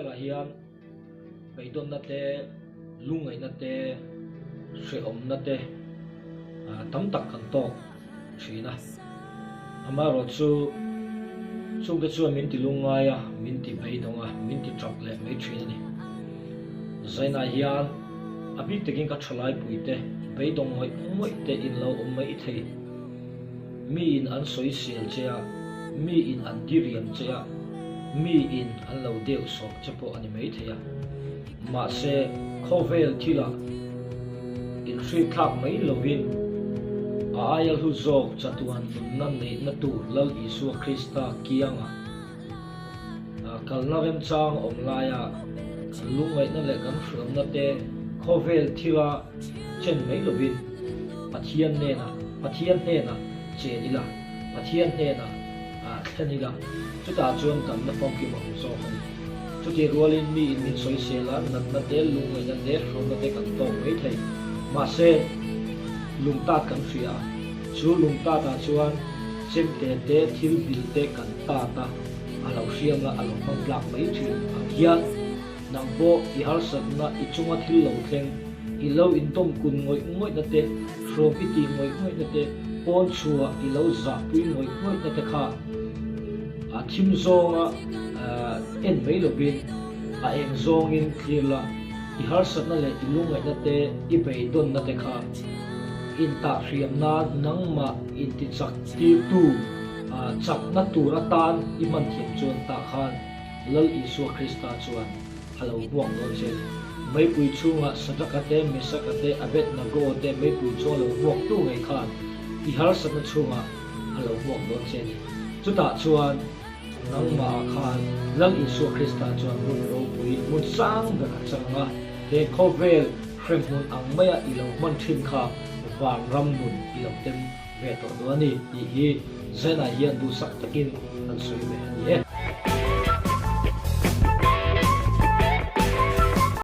Khawvelah hian beidawnna te, lungngaihna te, hrehawmna te tam tak kan tawk thin a. Amaherawhchu chungte chuan min ti lungngai a, min ti beidawng a, min ti tap leh mai thin a ni. Zainah hian a bik takin ka thalai puite beidawng ngawih ngawih te in lo awm mai thei. Mi in an sawi sel che a, mi in an diriam che a, mi in an lo deuh sawh che pawh a ni mai thei a. Mahse, khawvel thilah inhrikthlak mai lovin a aia hlu zawk chatuan nunna neihna tur Lal Isua Krista kiangah kalna remchang awm laia kan lungngaihna leh kan hriamna te khawvel thila chen mai lovin Pathian hnenah Pathian hnenah chen ila, Pathian hnenah thlen ila, chutah chuan damna famkim a awm zawk a ni. Chutih rualin mi in min sawisel a, natna te, lungngaihna te, hrawmna te kan tawk mai thei. Mahse, lungtat kan hria a, chu lungtatah chuan chemte te, thil bil te kan tat a, a lo hriam a, a lo hmang tlak mai thin ang hian nang pawh i harsatna, i chunga thil lo thleng, i lo indawm kun ngawih ngawihna te, hrawm i tih ngawih ngawihna te, pawn chhuah i lo zahpui ngawih ngawihna te kha a thim zawnga en mai lovin a eng zawngin thlir la, i harsatna leh i lungngaihna te, i beidawnna te kha intahhriam nan nangmah intichak tirtu chakna tur atan i hman thiam chuan tah khan Lal Isua Krista chuan a lo hmuak dawn che a ni. Meipui chhungah Sadraka te, Mesaka te, Abednego te meipui chhunga lo hmuaktu ngei khan i harsatna chhungah a lo hmuak dawn che a ni. Chutah chuan nangmahah khan Lal Isua Krista chuan hmun ropui, hmun sang ber a chang ang a, he khawvel hremhmun ang maia i lo hman thin kha vanram nun i lo tem ve tawh dawn a ni tih hi Zen-ah hian duhsak takin an sawi ve a ni e.